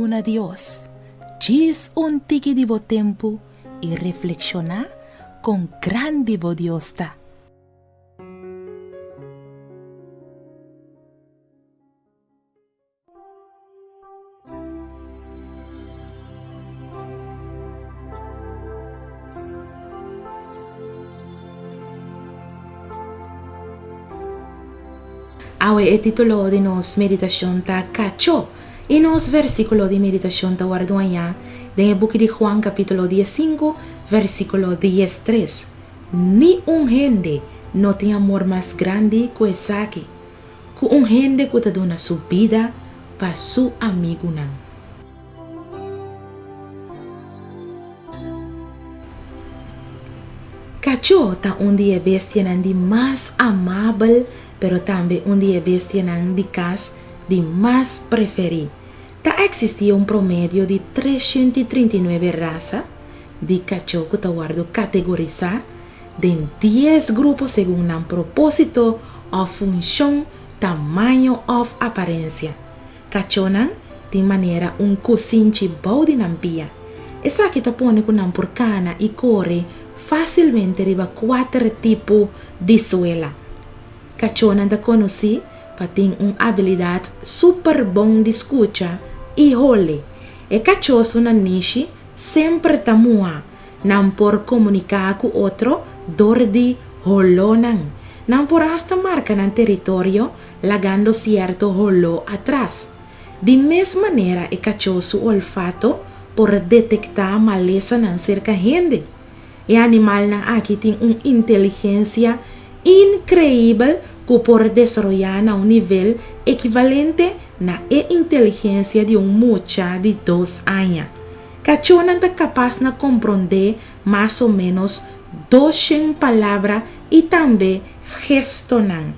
Duna Dios djis un tiki di bo tempu i reflekshoná kon grandi bo Dios ta. Awe e título di nos meditashon ta Kachó i nos versíkulo di meditashon ta wòrdu hañá den e buki di Juan kapítulo diesinku versíkulo diestres. Ni un hende no tin amor mas grandi ku esaki, ku un hende ku ta duna su bida pa su amigunan. Kachó ta un di e bestianan di mas amabel pero tambe un di e bestianan di kas di mas preferí. Ta eksistí un promedio di 339 rasa di kachó ku ta wòrdu kategorisá den dies grupo segun nan propósito òf funshon, tamaño òf aparensia. Kachónan tin manera un kusinchi bou di nan pia. Esaki ta pone ku nan por kana i kore fásilmente riba kuater tipo di suela. Kachónan ta konosí pa tin un abilidat super bon di skucha i hole. E kachó su nanishi semper ta muha. Nan por komuniká ku otro dor di holónan. Nan por asta marka nan teritorio lagando sierto holó atras. Di mes manera e kachó su olfato por detektá malesanan serka hende. E animalnan aki tin un inteligensia inkreibel ku por desaroyá na un nivel ekivalente na e inteligensia di un mucha di dos aña. Kachónan ta kapas na komprondé mas o ménos doshen palabra i tambe gestonan.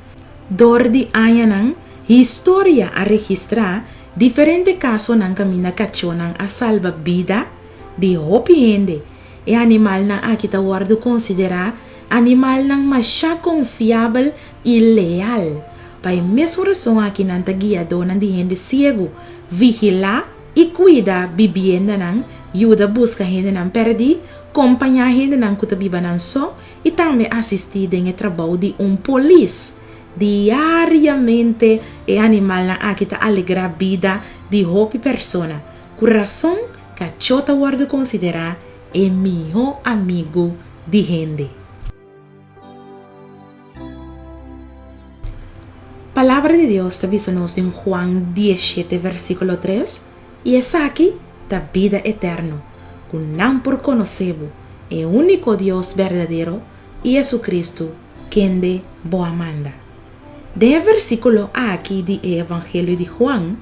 Dor di añanan, historia a registrá diferente kasonan kaminda kachónan a salba bida di hopi hende. E animalnan aki ta wòrdu konsiderá animalnan mashá konfiabel i leal. Pa e mesun rason aki nan ta guiadónan di hende siegu, vigilá i kuida bibiendanan, yuda buska hendenan pèrdí, kompañá hendenan ku ta biba nan so i tambe asistí den e trabou di un polis. Diariamente e animalnan aki ta alegrá bida di hopi persona. Ku rason kachó ta wòrdu konsiderá e mihó amigu di hende. Palabra di Dios ta bisa nos den Juan diesshete versíkulo tres, I esaki ta bida eterno, ku nan por konosé bo, e úniko Dios berdadero, i Jesucristo, kende bo a manda. Den e versíkulo aki di e Evangelio di Juan,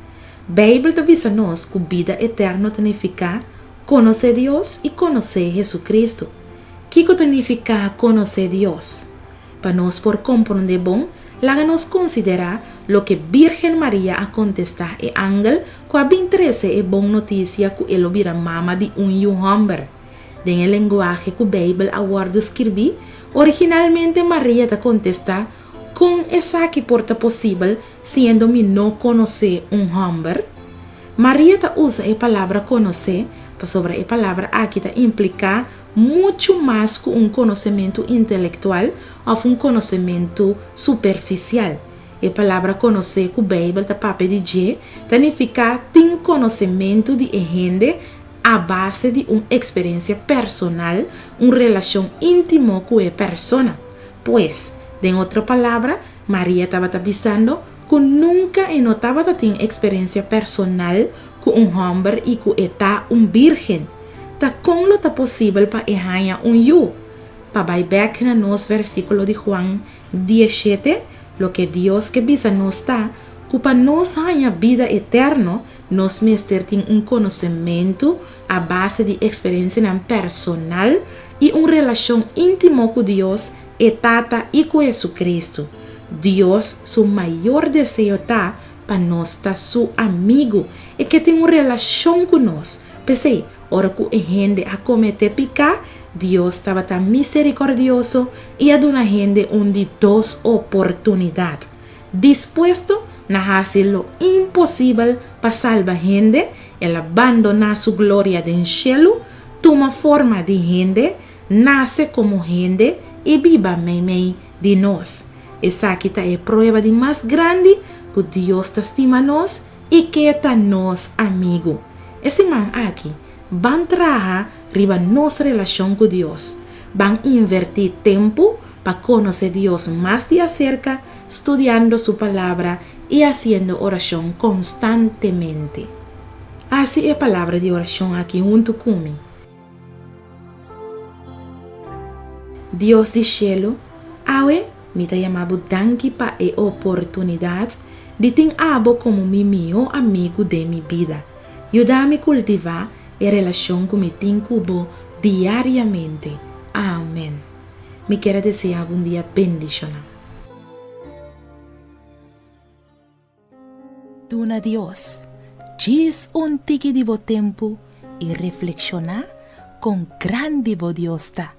Beibel ta bisa nos ku bida eterno ta nifiká konosé Dios i konosé Jesucristo. Kiko ta nifiká konosé Dios? Pa nos por komprondé bon, laga nos konsiderá loke Bírgen Maria a kontestá e angel ku a bin trese e bon notisia ku e lo bira mama di un yu hòmber. Den e lenguahe ku Beibel a wòrdu skirbí, originalmente Maria ta kontestá, Kon esaki por ta posibel siendo mi no konosé un hòmber? Maria ta usa e palabra konosé pasobra e palabra aki ta impliká muchu mas ku un konosementu intelektual òf un konosementu superfisial. E palabra konosé ku Beibel ta papia di dje ta nifiká tin konosementu di e hende a base di un eksperensia personal, un relashon íntimo ku e persona. Pues, den otro palabra, Maria tabata bisando ku nunka e no tabata tin eksperensia personal ku un hòmber i ku e ta un bírgen. Ta kon lo ta posibel pa e haña un yu? Pa bai bèk na nos versíkulo di Juan diesshete, loke Dios ke bisa nos ta ku pa nos haña bida eterno, nos mester tin un konosementu a base di eksperensianan personal i un relashon íntimo ku Dios e Tata i ku Jesucristo. Dios su mayor deseo ta pa nos ta su amigu. E ke tin un relashon ku nos. P'esei, ora ku e hende a kometé piká, Dios tabata miserikòrdioso i a duna hende un di dos oportunidat. Dispuesto na hasi lo imposibel pa salba hende, El a bandoná su gloria den shelu, tuma forma di hende, nase komo hende i biba meimei di nos. Esaki ta e prueba di mas grandi ku Dios ta stima nos i ke ta nos amigu. E siman aki, ban traha riba nos relashon ku Dios. Ban invertí tempu pa konosé Dios mas di aserka studiando su Palabra i hasiendo orashon konstantemente. Hasi e palabra di orashon aki huntu ku mi. Dios di shelu, awe mi ta yama bo danki pa e oportunidat di tin abo komo mi mihó amigu den mi bida. Yuda mi kultivá e relashon ku mi tin ku bo diariamente. Amen. Mi kier a deseá bo un dia bendishoná. Duna Dios djis un tiki di bo tempu i reflekshoná kon grandi bo Dios ta.